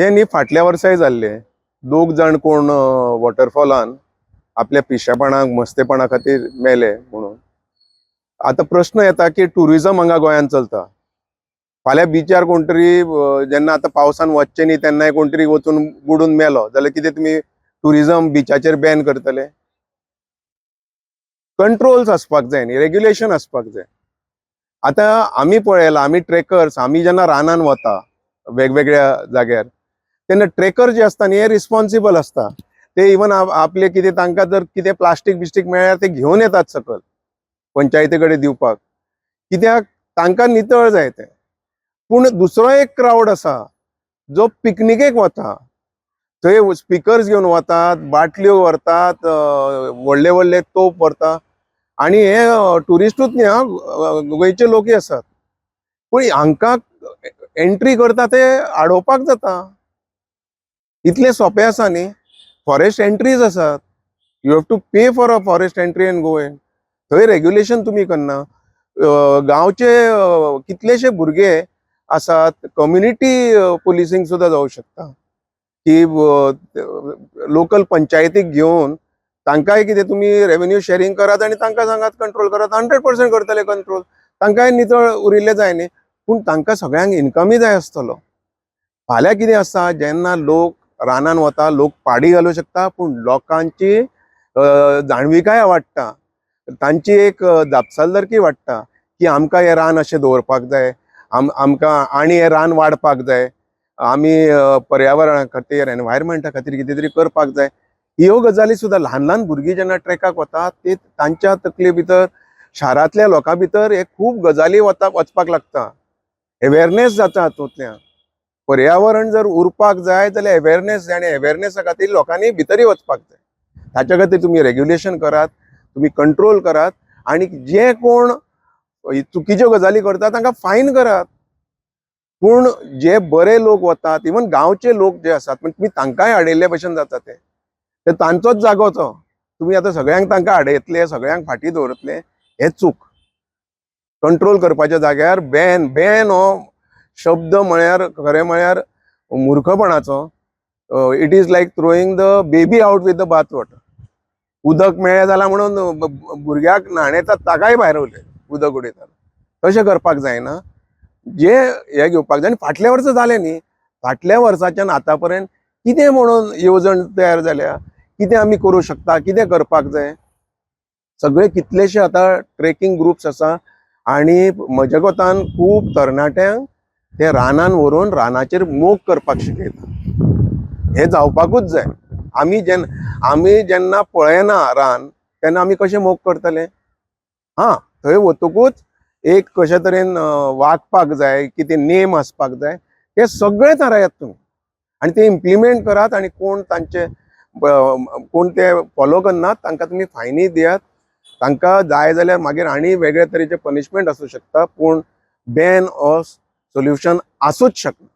हे न्ही फाटल्या वर्साय जाल्लें. दोग जाण कोण वॉटरफॉलान आपल्या पिशेपणाक, मस्तेपणा खातीर मेले म्हणून. आतां प्रश्न येता की टुरिजम हांगा गोंयांत चलता. फाल्यां बिचार कोण तरी जेन्ना आतां पावसान वचचें न्ही, तेन्नाय कोण तरी वचून बुडून मेलो जाल्यार कितें तुमी टुरिजम बिचाचेर बॅन करतले? कंट्रोल्स आसपाक जाय न्ही, रेग्युलेशन आसपाक जाय. आतां आमी पळयलां, आमी ट्रेकर्स, आमी जेन्ना रानान वता वेगवेगळ्या जाग्यार, तेन्ना ट्रेकर जे आसता न्ही, हे रिस्पॉन्सिबल आसता. ते इवन आपले कितें तांकां जर कितें प्लास्टीक बिस्टीक मेळ्ळ्यार ते घेवन येतात सकल पंचायती कडेन दिवपाक. कित्याक? तांकां नितळ जाय तें. पूण दुसरो एक क्रावड आसा जो पिकनिकेक वता. थंय स्पिकर्स घेवन वतात, बाटल्यो व्हरतात, व्हडले व्हडले तोप व्हरता. आनी हे ट्युरिस्टूच न्ही आं, गोंयचे लोकय आसात. पूण हांकां एंट्री करता ते आडोवपाक जाता. इतलें सोंपें आसा न्ही. फॉरेस्ट एंट्रीज आसात. You have to pay for a forest entry and go in. थंय रेग्युलेशन तुमी करना. गांवचे कितलेशे भुरगे आसात. कम्युनिटी पुलिसींग सुद्दां जावं शकता की लोकल पंचायतीक घेवन तांकांय कितें तुमी रेवेन्यू शेरींग करात आनी तांकां सांगात कंट्रोल करात. 100% करतले कंट्रोल. तांकांय नितळ उरिल्लें जाय न्ही. पूण तांकां सगळ्यांक इन्कमय जाय आसतलो. फाल्यां कितें आसता, जेन्ना लोक रानान वता, लोक पाडी घालूं शकता. पूण लोकांची जाणविकाय वाडटा, तांची एक जापसालदारकी वाडटा की आमकां हें रान अशें दवरपाक जाय, आमकां आनी हें रान वाडपाक जाय, आमी पर्यावरणा खातीर, एनवायरमेंटा खातीर कितें तरी करपाक जाय. ह्यो गजाली सुद्दां ल्हान ल्हान भुरगीं जेन्ना ट्रेकाक वतात, ते तांच्या तकले भितर, शारांतल्या लोकां भितर हे खूब गजाली वता, वचपाक लागता. अवेरनेस जाता हातूंतल्यान. पर्यावरण जर उरपाक जाय जाल्यार अवेरनेस जाय आनी अवेरनेसा खातीर लोकांनी भितरय वचपाक जाय. ताच्या खातीर तुमी रेग्युलेशन करात, तुमी कंट्रोल करात आनी जे कोण चुकीच्यो गजाली करतात तांकां फायन करात. पूण जे बरे लोक वतात, इवन गांवचे लोक जे आसात, पण तुमी तांकांय आडयल्ले भशेन जाता. ते ते तांचोच जागो तो. तुमी आतां सगळ्यांक तांकां आडयतले, सगळ्यांक फाटीं दवरतले, हें चूक. कंट्रोल करपाच्या जाग्यार बॅन. बॅन हो शब्द म्हळ्यार खरें म्हळ्यार मूर्खपणाचो. It is like throwing the baby out with the bath water. उदक मेळ्ळें जाल्यार म्हणून भुरग्याक न्हाणयतात, ताकाय भायर उरले उदक उडयतात. तशें करपाक जायना. जे हे घेवपाक जाय. आनी फाटल्या वर्सा जालें न्ही, फाटल्या वर्साच्यान आतां पर्यंत कितें म्हणून येवजण तयार जाल्या? कितें आमी करूं शकता? कितें करपाक जाय? सगळे कितलेशे आतां ट्रेकिंग ग्रुप्स आसा आनी म्हज्या कोतान खूब तरणाट्यांक ते रानान व्हरून रानाचेर मोग करपाक शिकयता. हें जावपाकूच जाय. आमी जेन्ना पळयना रान, तेन्ना आमी कशें मोग करतले? हां, थंय वतकूच एक कशे तरेन वागपाक जाय, कितें नेम आसपाक जाय, ते सगळें थारायात तुमी आनी ते इम्प्लिमेंट करात. आनी कोण तांचे कोण ते फॉलो करनात, तांकां तुमी फायनी दियात. तांकां जाय जाल्यार मागीर आनी वेगळे तरेचे पनिशमेंट आसूं शकता. पूण बॅन हो सोल्युशन आसूच शकना.